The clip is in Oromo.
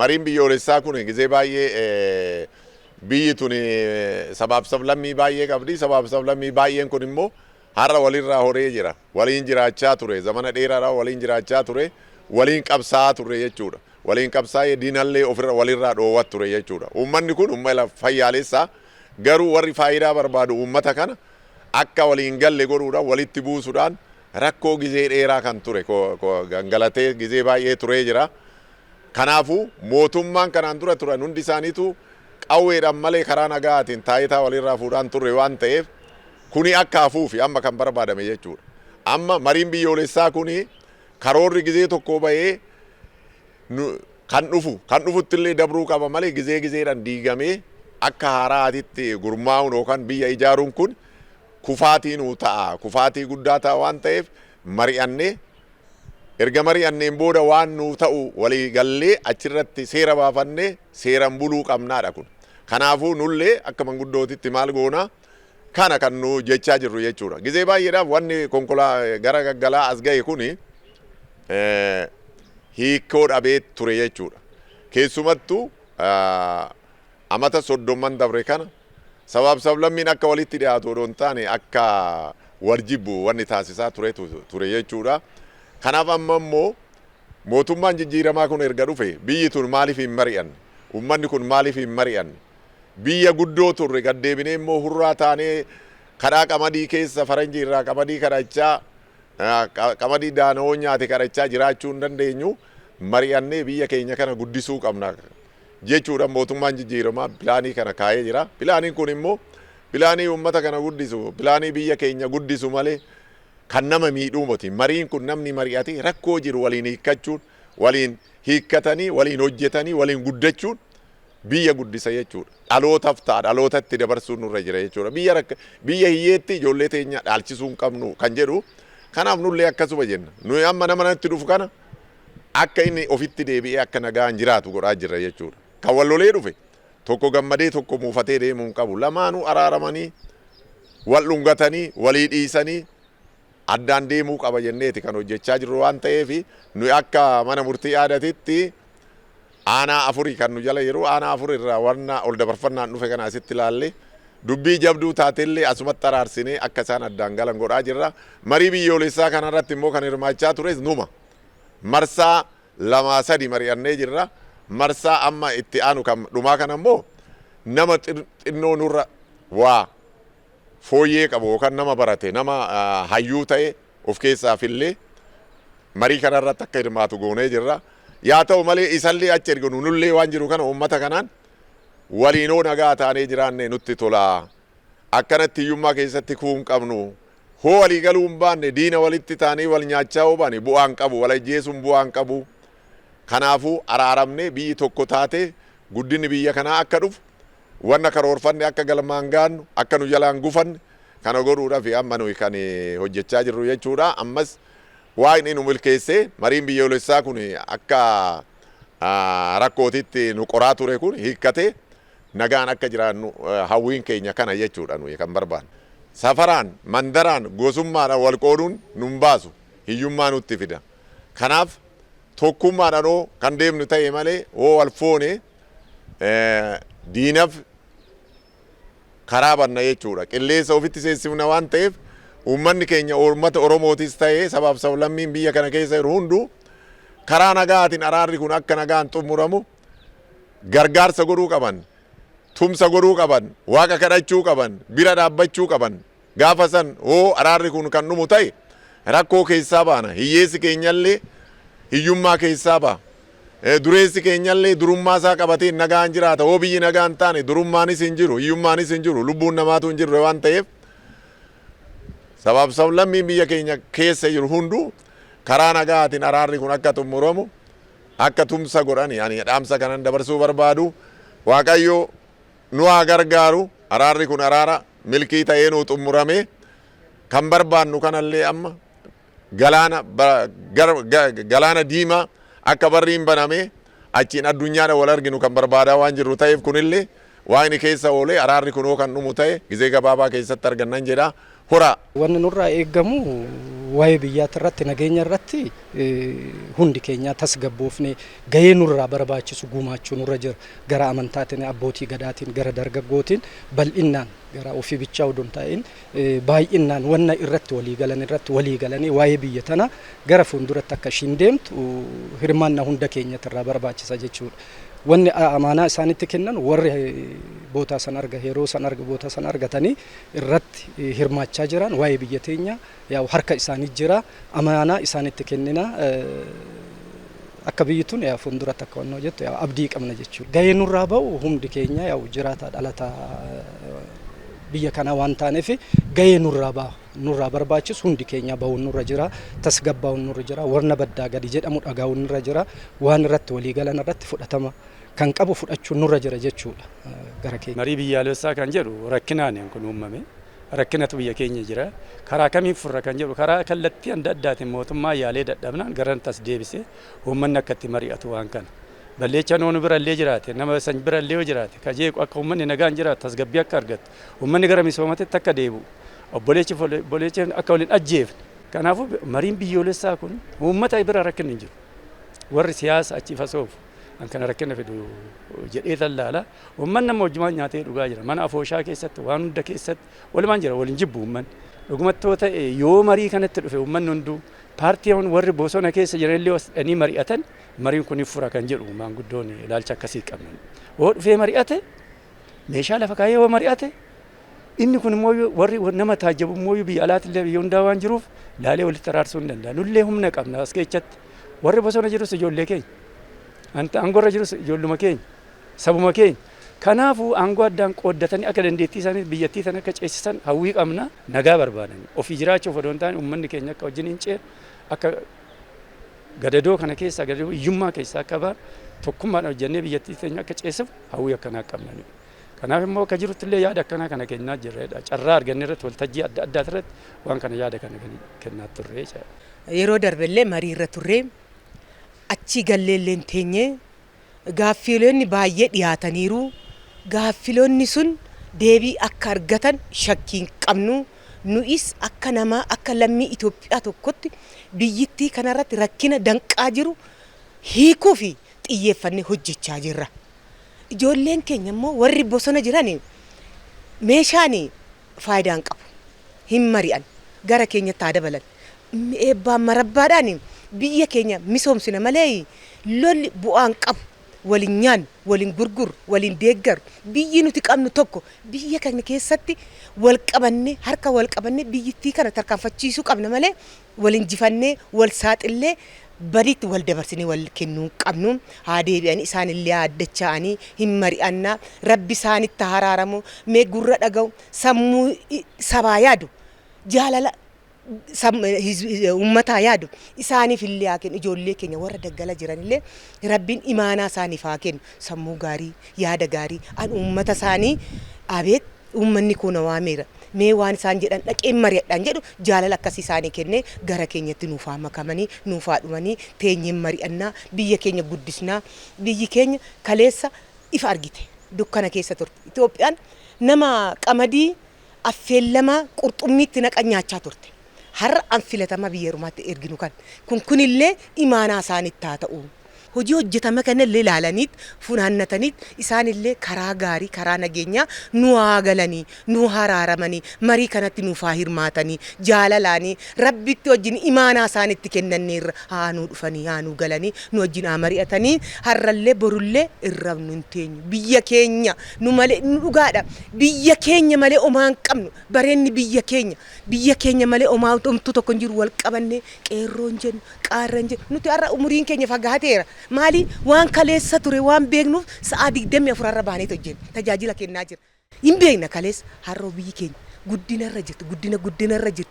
Mariin biyyoolessaa kun gizee baay'ee biyyi tun sabaaf sablammii baay'ee qabdi. Sabaaf sablammii baay'een kun immoo har'a walirraa horee jira. Waliin jiraachaa ture. Zamana dheeraadhaa waliin jiraachaa ture. Waliin qabsaa'aa ture jechuudha. Waliin qabsaa'ee diinallee ofirra walirraa dhoowwat ture jechuudha. Uummanni kun uummata fayyaalessaa, garuu warri faayidaa barbaadu uummata kana akka waliin galle godhuudhaan, walitti buusuudhaan rakkoo gizee dheeraa kan ture gangalatee gizee baay'ee turee jira. Kanaafuu mootummaan kanaan dura turan hundi isaaniitu qawweedhaan malee karaa nagaatiin taayitaa walirraa fuudhaan turre waan ta'eef, kuni akka hafuufi amma kan barbaadame jechuudha. Amma mariin biyyoolessaa kuni karoorri gizee tokko bahee kan dhufu kan dhufutti illee dabruu qaba malee, gizee gizeedhaan diigamee akka haaraatitti gurmaa'uun yookaan biyya ijaaruun kun kufaatii nuu ta'a. Kufaatii guddaa ta'a waan ta'eef, mari'annee, erga mari'anneen booda waan nuu ta'u walii gallee, achirratti seera baafannee seeraan buluu qabnaadha kun. Kanaafuu nullee akka manguddootitti maal goonaa, kana kan nu jechaa jirru jechuudha. Gizee baay'eedhaaf wanni konkolaa gara gaggalaa as ga'e kuni hiikoo dhabee ture jechuudha. Keessumattuu amata 30n dabre kana sabaaf sablammiin akka walitti dhiyaatu odoo hin taane akka wal jibbu wanni taasisaa ture ture jechuudha. Kanaaf amma immoo mootummaan jijjiiramaa kun erga dhufe, biyyi tun maaliif hin mari'anne? Uummanni kun maaliif hin mari'anne? Biyya guddoo turre gaddeebinee immoo hurraa taanee kadhaa qamadii keessa faranjii irraa qamadii kadhachaa, qamadii daana'oo nyaate kadhachaa jiraachuu hin dandeenyu. Mari'annee biyya keenya kana guddisuu qabna jechuudha. Mootummaan jijjiiramaa pilaanii kana kaa'ee jira. Pilaaniin kun immoo pilaanii uummata kana guddisu, pilaanii biyya keenya guddisu malee kan nama miidhuu miti. Mariin kun namni mari'atee rakkoo jiru waliin hiikkachuun, waliin hiikkatanii, waliin hojjetanii, waliin guddachuun biyya guddisa jechuudha. Dhalootaaf ta'a, dhalootatti dabarsuun nurra jira jechuudha. Biyya hiyyeetti ijoollee teenya dhaalchisuu hin qabnu kan jedhu. Kanaaf nullee akkasuma jenna. Nuyi amma nama natti dhufu kana akka inni ofitti deebi'ee akka nagaan jiraatu godhaa jirra jechuudha. Kan wal lolee dhufe tokko gammadee tokko muufatee deemuu hin qabu. Lamaanuu araaramanii, wal dhungatanii, walii dhiisanii addaan deemuu qaba jenneeti kan hojjechaa jirru waan ta'eef, nuyi akka mana murtii aadaatitti aanaa afurii kan nu jala jiru, aanaa 4 irraa wanna ol dabarfannaan dhufe kana asitti ilaalle, dubbii jabduu taatellee asumatti araarsinee akka isaan addaan galan godhaa jirra. Marii biyyoolessaa kanarratti immoo kan hirmaachaa tures numa. Marsaa lamaa sadi mari'annee jirra. Marsaa amma itti aanu kan dhumaa kana immoo nama xinnoo nurra waa fooyyee qabu yookaan nama barate, nama hayyuu ta'e of keessaa fillee marii kanarratti akka hirmaatu goonee jirra. Yaa ta'u malee isallee achi erginu, nullee waan jiru kana uummata kanaan waliinoo nagaa taanee jiraanne nutti tola. Akkanatti hiyyummaa keessatti kufuu hin qabnu. Hoo walii galuu hin baanne, diina walitti taanee wal nyaachaa hoo baane bu'aa hin qabu. Wal ajjeesuun bu'aa hin qabu. Kanaafuu araaramnee biyyi tokko taatee guddinni biyya kanaa akka dhufu, wanna karoorfanne akka galmaan gaannu, akka nu jalaan gufanne kana godhuudhaaf amma nuyi kan hojjechaa jirru jechuudha. Ammas Waaqni nu milkeessee mariin biyyoolessaa kun akka rakkootitti nu qoraa ture kun hiikkatee nagaan akka jiraannu hawwiin keenya kana jechuudha nuyi kan barbaannu. Safaraan, mandaraan, gosummaadhaan wal qooduun nun baasu, hiyyummaa nutti fida. Kanaaf tokkummaadhaan hoo kan deemnu ta'e malee, hoo wal foone diinaf karaa banna jechuudha. Qilleensa ofitti seensifna waan ta'eef, uummanni keenya, uummata Oromootis ta'ee sabaaf sablammiin biyya kana keessa jiru hunduu, karaa nagaatiin araarri kun akka nagaan xumuramu gargaarsa godhuu qaban, tumsa godhuu qaban, Waaqa kadhachuu qaban, bira dhaabbachuu qaban. Gaafa san hoo araarri kun kan dhumu ta'e rakkoo keessaa baana. Hiyyeessi keenyallee hiyyummaa keessaa ba'a. Dureessi keenyallee durummaa isaa qabatee nagaan jiraata. Hoo biyyi nagaan taane durummaanis hin jiru, hiyyummaanis hin jiru, lubbuun namaatu hin jirre waan ta'eef, sabaaf sablammiin biyya keenya keessa jiru hunduu karaa nagaatiin araarri kun akka xumuramu akka tumsa godhani ani dhaamsa kanan dabarsuu barbaadu. Waaqayyo nu haa gargaaru. Araarri kun araara milkii ta'ee nuu xumurame, kan barbaannu kanallee amma galaana diimaa akka barriin baname achiin addunyaadha wal arginu kan barbaadaa waan jirru ta'eef, kunillee Waaqni keessa oolee araarri kunoo kan dhumu ta'e gizee gabaabaa keessatti argannan jedha. Horaa. Wanni nurraa eeggamu Waa'ee biyyaati irratti, nageenya irratti hundi keenya tasgabboofne gahee nurraa barbaachisu gumaachuu nurra jira. Gara amantaatiin, abbootii gadaatiin, gara dargaggootiin bal'innaan, gara ofii bichaa odoo hin ta'in baay'innaan wanna irratti walii galan irratti walii galanii waa'ee biyya tana gara fuulduratti akka ishiin deemtu hirmaannaa hunda keenyatti irraa barbaachisa jechuudha. Wanni amaanaa isaanitti kennan, warri bootaa san arga, yeroo san arga, bootaa san argatanii irratti hirmaachaa jiran, waa'ee biyya teenya yaa'u harka isaanii jira, amaanaa isaanitti kennina, akka biyyi tun yaa fuulduratti akka wannoo jettu yaa abdii qabna jechuudha. Gahee nurraa ba'u hundi keenya yaa'u jiraataa dhalataa biyya kanaa waan taaneef gahee nurraa ba'a, nurraa barbaachisu hundi keenya ba'uun nurra jira, tasgabbaa'uun nurra jira, warna baddaa gadi jedhamu dhagaa'uun nurra jira, waan irratti walii galan irratti fudhatama kan qabu fudhachuun nurra jira jechuudha gara keenya. Marii biyyaalessaa kan jedhu rakkinaan kun uumame. Rakkinatu biyya keenya jira. Karaa kamiin furra kan jedhu karaa kallattii adda addaatiin mootummaa yaalee dadhabnaan gara tas deebisee uummanni akka itti mari'atu waan kana. Balleechaa noonu bira illee jiraate, nama san bira illee yoo jiraate, ka jeequ, akka uummanni nagaan jiraatu, tasgabbii akka argatu, uummanni gara misoomatitti akka deebi'u, obboleechi obboleechi akka waliin ajjeefne. Kanaafuu mariin biyyoolessaa kun uummata bira rakkinni hin jiru. Warri siyaasa achi fasoofu an kana rakkina fidu jedhee tallaala. Uummanni amma wajjumaan nyaatee dhugaa jira. Mana afooshaa keessatti, waan hunda keessatti walumaan jira, waliin jibbu uummanni. Dhugumatti yoo ta'e, yoo marii kanatti dhufe, uummanni hunduu, paartiiwwan warri bosona keessa jiran illee dhanii mari'atan, mariin kun fura kan jedhu maanguddoon ilaalcha akkasii qabna. Yoo dhufee mari'ate, meeshaa lafa kaayee yoo mari'ate, inni kun immoo warri nama taajjabu immoo biyya alaatillee biyya hundaa waan jiruuf laalee walitti araarsuu hin danda'a. Nullee humna qabna as keessatti. Warri bosona jirus ijoollee keenya. Aangorra jirus ijoolluma keenya. Sabuma keenya. Kanaafuu aangoo addaan qooddatanii akka dandeettii isaanii biyyattii sana akka ceesisan hawwii qabna. Nagaa barbaadan. Ofii jiraachuuf odoo hin taane, uummanni keenya akka wajjin hin ceene, akka gadadoo kana keessaa, gadadoo hiyyummaa keessaa akka ba'an, tokkummaadhaan hojjennee biyyattii teenya akka ceesisuuf hawwii akkanaa qabna. Kanaaf immoo akka jirutti illee yaada akkanaa kana kennaa jirredha. Carraa arganne irratti, waltajjii adda addaa irratti waan kana yaada kana kennaa turre. Yeroo darbellee marii irra turre, achii galleellee hin teenye, gaaffiileen baay'ee dhiyaataniiru. Gaaffiloonni sun deebii akka argatan shakkii hin qabnu. Nu'is akka namaa, akka lammii Itoophiyaa tokkotti biyyittii kanarratti rakkina danqaa jiru hiikuu fi xiyyeeffannee hojjechaa jirra. Ijoolleen keenya immoo warri bosona jiran meeshaan faayidaa hin qabu. Hin mari'an. Gara keenyatti haa dabalan. Eebbaan marabbaadhaan biyya keenya misoomsina malee lolli bu'aa hin qabu. Waliin nyaannu, waliin gurgurru, waliin deeggaru. Biyyi nuti qabnu tokko, biyya kana keessatti wal qabanne, harka wal qabanne biyyittii kana tarkaanfachiisuu qabna malee waliin jifannee, wal saaxillee, badiitti wal dabarsinee wal kennuu hin qabnu. Haa deebi'anii, isaanillee haa addacha'anii hin mari'annaa. Rabbi isaanitti haa araaramu. Mee gurra dhaga'u, sammuu sabaa yaadu, jaalala uummataa yaadu isaaniif illee haa kennu. Ijoollee keenya warra daggala jiran illee Rabbiin imaanaa isaaniif haa kennu, sammuu gaarii, yaada gaarii an uummata isaanii, abeet uummanni kun na waameera, mee waan isaan jedhan dhaqeen mari'adhaan jedhu, jaalala akkasii isaanii kennee gara keenyatti nuuf haa makamanii, nuuf haa dhumanii, teenyeen mari'annaa, biyya keenya guddisnaa. Biyyi keenya kaleessa ifa argite, dukkana keessa turte. Itoophiyaan nama qamadii affeellamaa qurxummiitti naqan nyaachaa turte. Har'a an filatamaa biyya ormaatti erginu kan kun kunillee imaanaa isaanitti haa ta'u. Hojii hojjetame kanallee ilaalaniit, funaannataniit, isaanillee karaa gaarii, karaa nageenyaa nu haa galanii, nu haraaramanii, marii kanatti nuuf haa hirmaatanii, jaalalaanii Rabbitti wajjin imaanaa isaanitti kennanneerra, haa nuu dhufanii, haa nuu galanii, nu wajjin haa mari'atanii. Har'allee borullee irra nu hin teenyu. Biyya keenya nu malee nu dhugaadha. Biyya keenya malee homaa hin qabnu. Bareenni biyya keenya, biyya keenya malee homaa homtuu tokko hin jiru. Wal qabannee qeerroon jennu, qaarran jennu, nuti har'a umuriin keenya fagaateera. Maali, waan kaleessa ture waan beeknuuf sa'aa 24 har'a baaneet hojjenna, tajaajila kennaa jira. Hin beekna kaleessa. Har'a biyyi keenya guddinarra jirti, guddina guddinarra jirti.